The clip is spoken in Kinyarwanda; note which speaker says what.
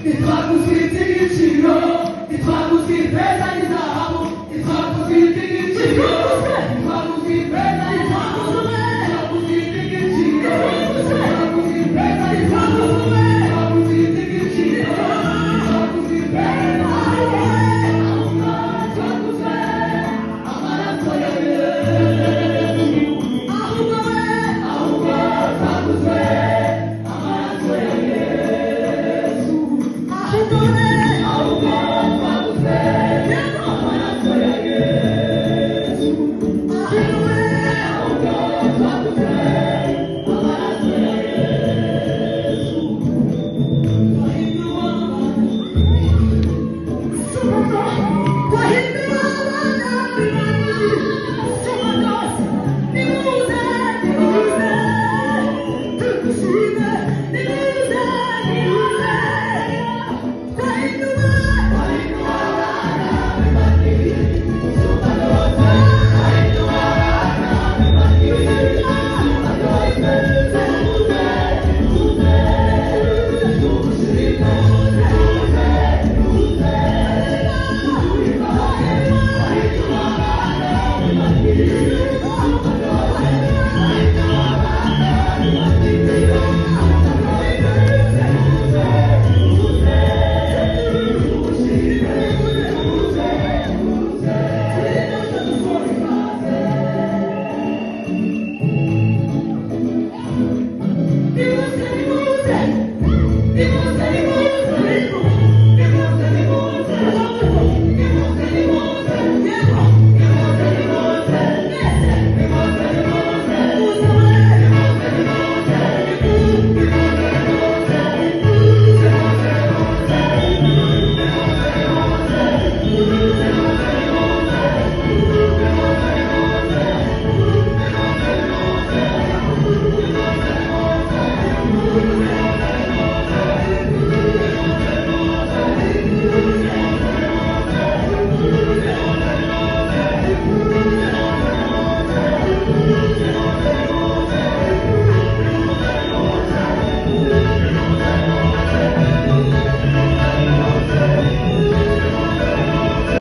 Speaker 1: Ntitwaguze iby'igiciro, ntitwaguze ifeza n'izahabu, ntitwaguze iby'igiciro, ntitwaguze ifeza n'izahabu, ntitwaguze iby'igiciro, ntitwaguze ifeza n'izahabu, ntitwaguze iby'igiciro, ntitwaguze ifeza n'izahabu, ahubwo twaguze amaraso ya Yesu.
Speaker 2: Ahubwo we,
Speaker 1: Ahubwo twaguze amaraso ya Yesu.
Speaker 2: Ahubwo we,